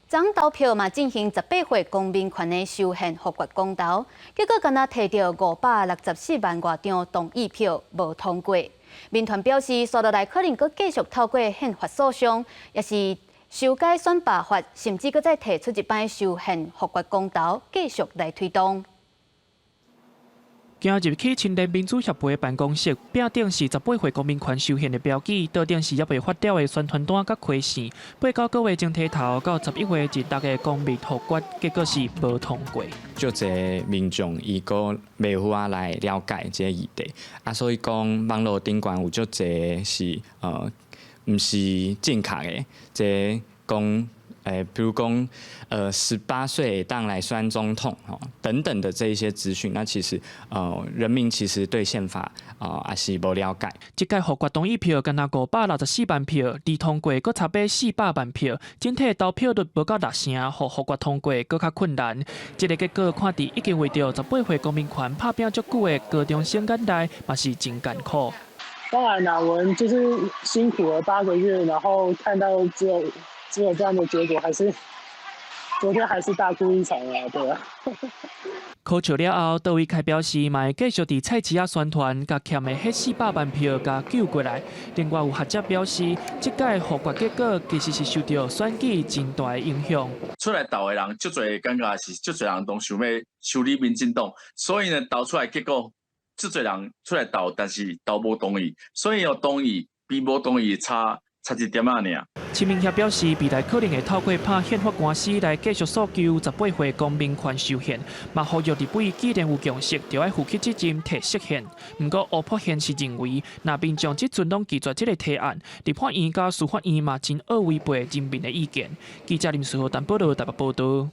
昨投票嘛進行十八歲公民權的修憲複決公投，結果干焦提著564萬外張同意票，無通過。民團表示，紲落來可能閣繼續透過憲法訴訟，抑是修改選罷法，甚至閣再提出一擺修憲複決公投，繼續來推動。行入去青年民主協會辦公室，壁頂是十八歲公民權修憲的標記，桌頂是猶未發表的宣傳單佮開線。8、9個月前提投到11月26的公民複決，結果是無通過。足濟民眾伊閣袂好仔來了解這个議題，啊，所以講網路頂懸有足濟是毋是正確的，這講。比如講，18歲會當來選總統，吼，等等的這一些資訊，那其實，人民其實對憲法，也是無了解。這屆複決同意票干焦564萬票，離通過閣差欲400萬票，整體投票率無到六成，予複決通過閣較困難。這个結果看佇已經為著十八歲公民權拍拚足久的高中生眼內，嘛是真艱苦。當然啦，我們就是辛苦了8個月，然後看到只有這樣的結果，還是昨天還是大哭一場啊，對啊。苦笑了後，杜偉凱表示，嘛會繼續佇菜市仔宣傳，共欠的彼400萬票共救過來。另外有學者表示，這屆複決結果其實是受著選舉真大的影響。出來投的人，足濟感覺是足濟人攏想欲修理民進黨，所以呢，投出來結果，足濟人出來投，但是投無同意，所以哦，同意比無同意差差一點仔爾。青民協表示，未來可能會透過拍憲法官司來繼續訴求十八歲公民權修憲，嘛呼籲立委既然有共識，就愛負起責任提釋憲。毋過吳柏憲是認為，若民眾這陣攏拒絕這个提案，立法院佮司法院嘛真惡違背人民的意見。記者林書豪、陳寶羅台北報導。